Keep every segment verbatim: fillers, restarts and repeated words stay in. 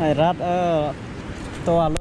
Ai rat, eh, to alo.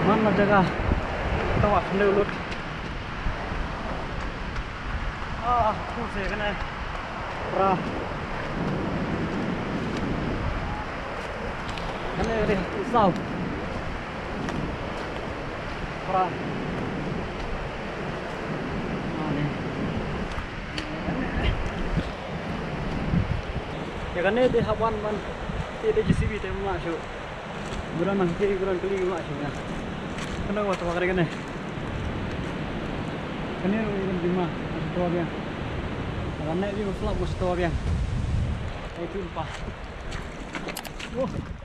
Man la jaka. Tawa khyndew lut. Ah, khu se kane. Pra. Kane de khu saw. Pra. Ah, ne. Ïa kane te hap wan man. Te de J C B te ma shu. Guran nang te guran kali ma shu ïa. Kane wat wa kare kane. Kane ru ikan jima. Masih tua biang. Kane di slap masih tua biang. Ai tu pa. Wah.